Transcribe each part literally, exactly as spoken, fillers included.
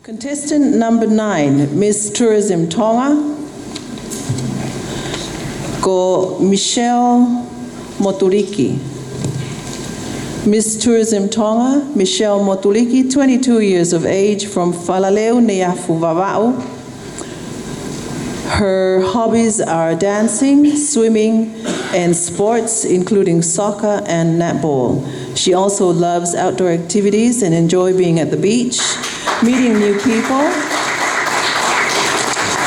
Contestant number nine, Miss Tourism Tonga, ko Michelle Motuliki. Miss Tourism Tonga, Michelle Motuliki, twenty-two years of age, from Falaleu, Neiafu, Vavaʻu. Her hobbies are dancing, swimming, and sports, including soccer and netball. She also loves outdoor activities and enjoy being at the beach, meeting new people.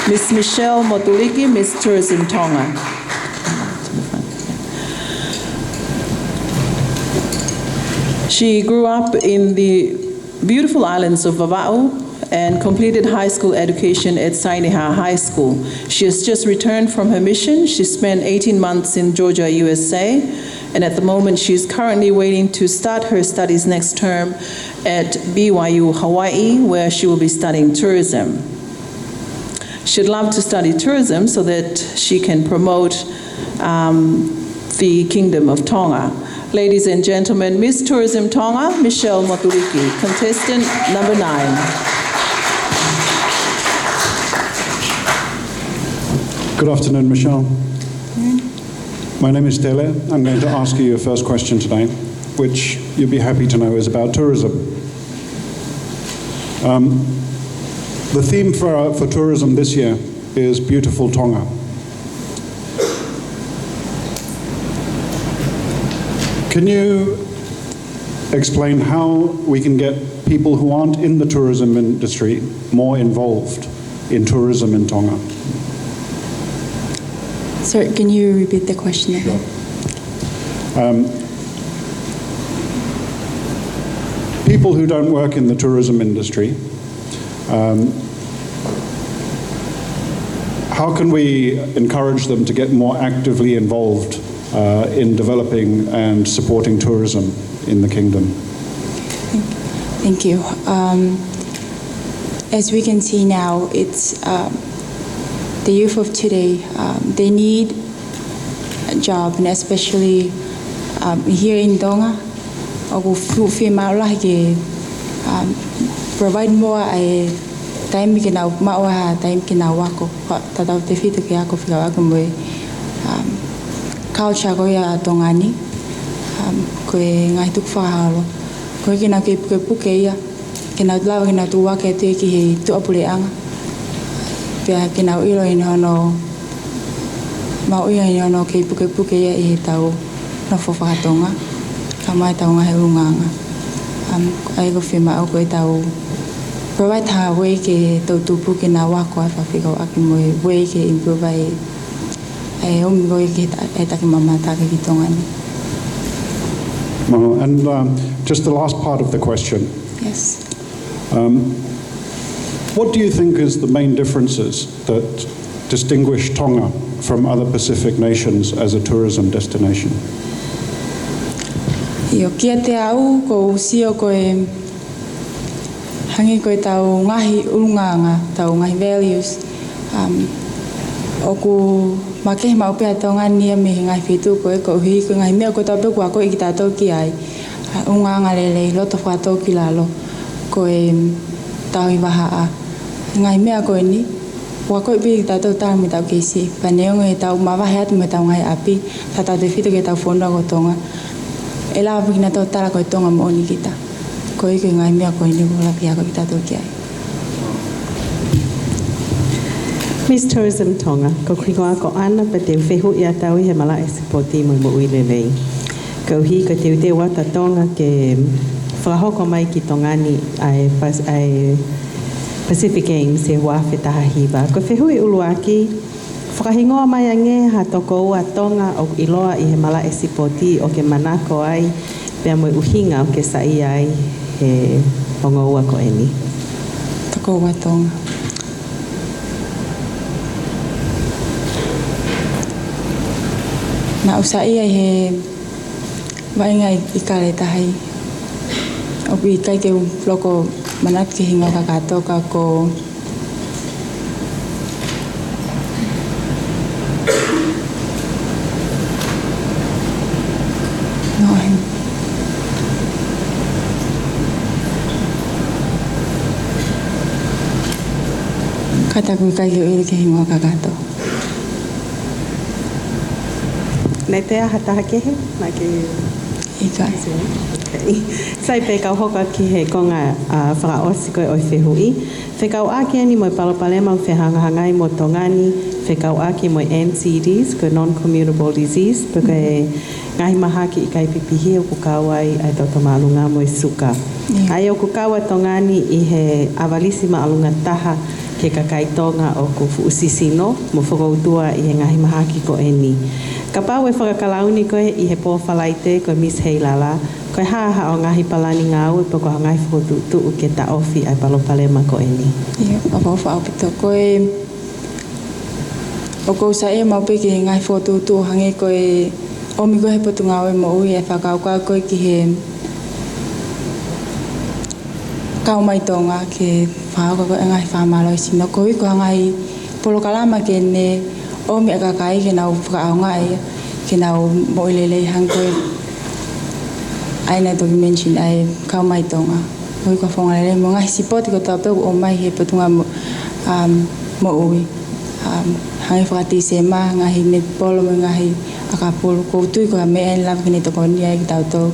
Miss Michelle Motuliki, Miss Tourism Tonga. She grew up in the beautiful islands of Vavaʻu and completed high school education at Saineha High School. She has just returned from her mission. She spent eighteen months in Georgia, U S A, and at the moment she is currently waiting to start her studies next term at B Y U Hawaii, where she will be studying tourism. She'd love to study tourism so that she can promote, um, the Kingdom of Tonga. Ladies and gentlemen, Miss Tourism Tonga, Michelle Motuliki, contestant number nine. Good afternoon, Michelle. My name is Tele. I'm going to ask you your first question today, which you'll be happy to know is about tourism. Um, the theme for, for tourism this year is Beautiful Tonga. Can you explain how we can get people who aren't in the tourism industry more involved in tourism in Tonga? Sir, can you repeat the question again? Um, people who don't work in the tourism industry, um, how can we encourage them to get more actively involved uh, in developing and supporting tourism in the kingdom? Thank you. Um, as we can see now, it's um, the youth of today, um, they need a job, and especially um, here in Tonga, ʻoku fuʻu fiemaʻu lahi ke um, provide more ʻa e taimi ke nau maʻu ha taimi ke nau ako, tau tefito ke ako fekauʻaki mo e um, culture ko ia ʻa Tonga ni, um, ko e ngaahi tukufakaholo. Ko e ke nau kei pukepuke ia, ke nau lava ke nau tuʻu hake atu ia ki he tuʻapuleʻanga. Pea ke nau ʻilo ʻi hono maʻu ia ʻi hono kei pukepuke ia ʻi heʻetau nofo faka-Tonga, kae ʻumaʻā ʻetau ngaahi ʻulungaanga. Um, ʻa ia ʻoku fiemaʻu ko ʻetau provide ha way ke toʻutupu ke nau ako ai fekauʻaki mo e way ke improve ai e ʻomi ko ē ke he ta-, he takimamata ki Tonga ni. Well, and um, just the last part of the question. Yes. Um, what do you think is the main differences that distinguish Tonga from other Pacific nations as a tourism destination? ʻIo, kiate au, ʻoku ou sio ko e hangē ko ʻetau ngaahi ʻulungaanga, ʻetau ngaahi values, um, ʻoku makehe maʻu pē ʻa Tonga ni ia mei he ngaahi feituʻu ko ē, koeʻuhi ko e ngaahi meʻa ko ē ʻoku tau pehē ʻoku akoʻi kitautolu ki ai. ʻA, ʻulungaanga lelei, loto fakatōkilalo, ko e tauhi vahaʻa. Ngaahi meʻa ko eni, ʻoku akoʻi pē kitautolu talu mei heʻetau kei siʻi. Pea neongo ʻetau mavahe atu mei heʻetau ngaahi ʻapi, tau tefito ki heʻetau fonua ko Tonga, ʻe lava pē kinautolu tala ko e Tonga moʻoni kita. Koeʻuhi ko e ngaahi meʻa ko eni ʻoku lava ke akoʻi kitautolu ki ai. Miss Tourism Tonga, ko hoku hingoa ko ʻAna, pea te u fehuʻi atu au ʻi he malaʻe sipoti mo e moʻui lelei. Koeʻuhi ko e teuteu atu ʻa Tonga ke fakahoko mai ki Tonga ni ʻa e Pas-, ʻa e Pacific Games he ua afe taha hiva. Ko e fehuʻi ʻuluaki, fakahingoa mai ange ha toko ua Tonga ʻoku ʻiloa ʻi he malaʻe sipoti ʻoku ke manako ai, pea mo e ʻuhinga ʻoku ke saiʻia ai he ongo ua ko eni. Toko ua Tonga. Naʻá ku saiʻia he vaʻinga ʻi, ʻi Kaletahi. ʻOku ʻikai ke u loko manatu ki he hingoa kātoa ka ko Nohem. Ka taku ʻikai ke u ʻilo ki he hingoa kakato. Naʻe ʻi ai ha taha kehe? Naʻa ke ʻIkai. Okay. Sai pē kau hoko ki he konga, ʻa, fakaʻosi ko ē ʻo e fehuʻi. Fekauʻaki eni mo e palopalema ʻoku fehangahangai mo Tonga ni, fekauʻaki mo e N C Ds, ko e non-communicable disease, pe ko e ngaahi mahaki ʻikai pipihi ʻoku kau ai ʻa e toto māʻolunga mo e suka. ʻIo. ʻA ia ʻoku kau ʻa Tonga ni ʻi he ʻavalisi māʻolunga taha ki he kakai Tonga ʻoku fuʻu sisino mo fokoutua ʻi he ngaahi mahaki ko eni. Kapau ʻe fakakalauni koe ʻi he pō Falaite ko e Miss Heilala, ko e hā haʻo ngaahi palani ngāue pe ko ha ngaahi fokotuʻutuʻu ke taʻofi ʻa e palopalema ko eni? ʻIo, ʻoku ou faʻa ʻaupito ko e ʻoku ou saiʻia maʻu pē ki he ngaahi fokotuʻutuʻu hangē ko e ʻomi ko ē he Potungāue Moʻui ʻa e fakakaukau ko ē ki he kau mai Tonga ke fakahoko ko ē ngaahi fakamālohisino. No koeʻuhi ko e ngaahi polokalama ke ne ʻomi ʻa e kakai ke nau fakaʻaongaʻi ia, ke nau moʻui lelei hangē ko ē ʻa ia naʻe toki mention ʻa e kau mai Tonga. Koeʻuhi ko e founga lelei mo e ngaahi sipoti kotoa pē ʻoku ʻomai he Potungāue Mo-, um, Moʻui. Um, hangē fakatisema, ngaahi netipolo mo e ngaahi ʻakapulu. ʻOku ou tui ko e meʻa eni lava ke ne tokoni ai kiate kitautolu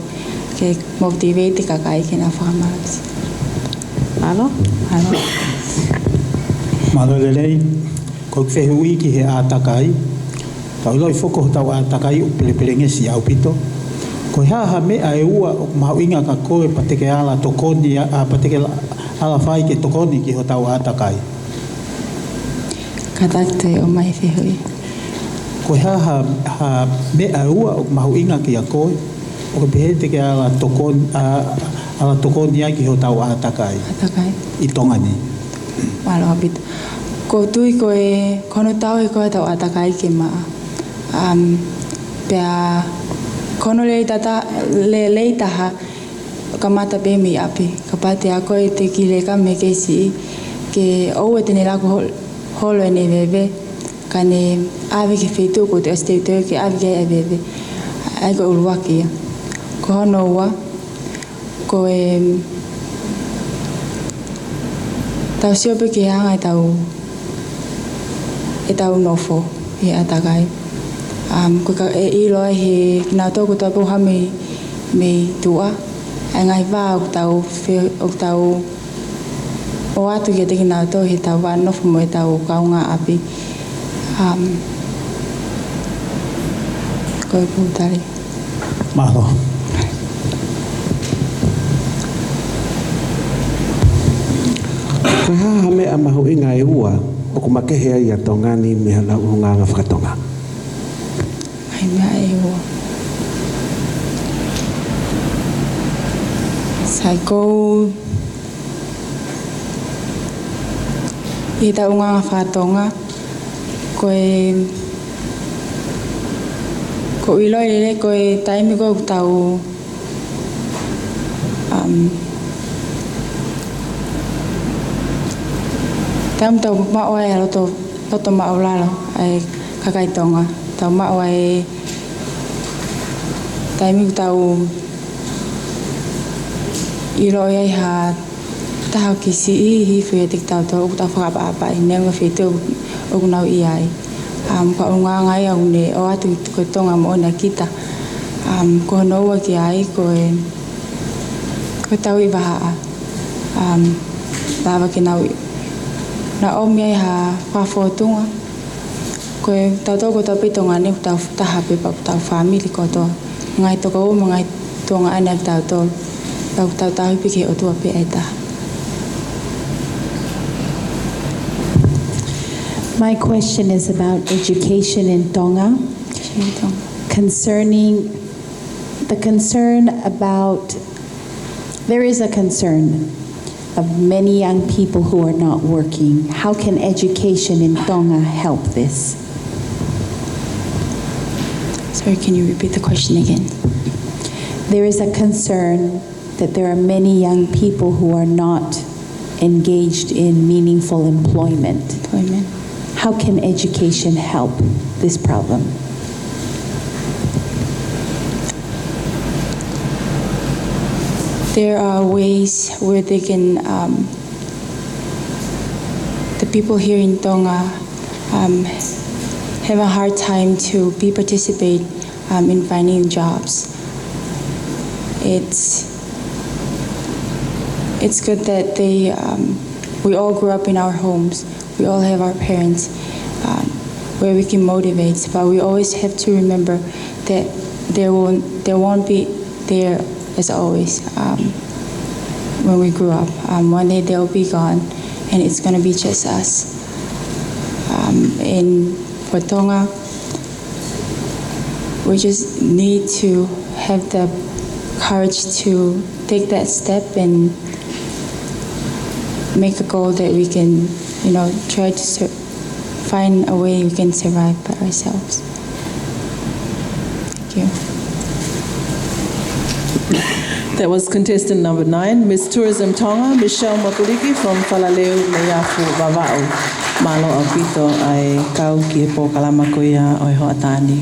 ke motivate e kakai ke nau fakamālohisino. Mālō. Mālō. Mālō e lelei. Ko e fehuʻi ki he ʻātakai. Tau ʻiloʻi foki ko hotau ʻātakai ʻoku pelepelengesi ʻaupito. Ko e hā ha meʻa ʻe ua ʻoku mahuʻinga kia koe pea te ke ala tokoni, ʻa, pea te ke ala fai ke tokoni ki hotau ʻātakai? Kātaki toe ʻomai e fehuʻi. Ko e hā ha, ha meʻa ʻe ua ʻoku mahuʻinga kia koe ʻoku pehē te ke ala tokoni, ʻa, ala tokoni ai ki hotau ʻātakai? ʻĀtakai. ʻI Tonga ni. Mālō ʻaupito. ʻOku ou tui ko e, ko hono tauhi ko ē hotau ʻātakai ke maʻa. Um, pea ko hono lelei tata-, lelei taha, kamata pē mei ʻapi. Kapau te u ako ʻe te kile ka me ke si, ke ʻoua te ne laku hol-, holo ʻene veve, ka ne ʻave ki he feituʻu ʻoku te ʻosi teuteu ke ʻave ki ai e veve. ʻA ia ko e ʻuluaki ia. Ko hono ua, ko e tau sio pē ki he anga ʻetau, ʻetau nofo ʻi he ʻātakai. Um, ko e ka e ʻilo ai he kinautolu ʻoku tau pau ha mei, mei tuʻa. ʻA e ngaahi vā ʻoku tau fe-, ʻoku tau ʻoatu kiate kinautolu heʻetau vā nofo mo ʻetau kaungāʻapi. Um, ko e pūtali. Mālō. Ko e hā ha meʻa mahuʻinga ʻe ua ʻoku makehe ai ʻa Tonga ni mei hotau ʻulungaanga faka-Tonga? Ngaahi meʻa ʻe ua. Sai, ko ʻetau ʻulungaanga faka-Tonga, ko e, ʻoku ou ʻiloʻi lelei ko e taimi ko ē ʻoku tau, um, taimi tau maʻu ai ʻa e loto, loto māʻulalo ʻa e kakai Tonga. Tau maʻu ai e taimi ʻoku tau ʻiloʻi ai ha taha ʻoku siʻi hifo ʻiate kitautolu, ʻoku tau fakaʻapaʻapaʻi, neongo e feituʻu ʻoku nau ʻi ai. Um, ko e ʻulungaanga ia ʻoku ne ʻoatu ko e Tonga moʻoni ʻa kita. Um, ko hono ua ki ai, ko e, ko e tauhi vahaʻa. Um, lava ke nau, nau ʻomi ai ha fakafōtunga. Ko e tautolu kotoa pē Tonga ni, ʻoku tau taha pē pea ʻoku tau fāmili kotoa. Ngaahi tokoua mo e ngaahi tuongaʻane ʻa kitautolu. Pea ʻoku tau tauhi pē ki he ʻOtua pē ʻe taha. My question is about education in Tonga. Education in Tonga. Concerning the concern about, there is a concern of many young people who are not working. How can education in Tonga help this? Sorry, can you repeat the question again? There is a concern that there are many young people who are not engaged in meaningful employment. Employment. How can education help this problem? There are ways where they can, um, the People here in Tonga um, have a hard time to be participate um, in finding jobs. It's it's good that they um, we all grew up in our homes. We all have our parents um, where we can motivate, but we always have to remember that there won't there won't be there as always um, when we grew up. Um, one day they'll be gone, and it's gonna be just us. Um, in for Tonga, we just need to have the courage to take that step and make a goal that we can, you know, try to sur- find a way we can survive by ourselves. Thank you. That was contestant number nine, Miss Tourism Tonga, Michelle Makuliki from Falaleu, Neiafu, Vavaʻu. Mālō ʻaupito ʻa e kau ki he polokalama ko ia ʻo e hoʻatā ni.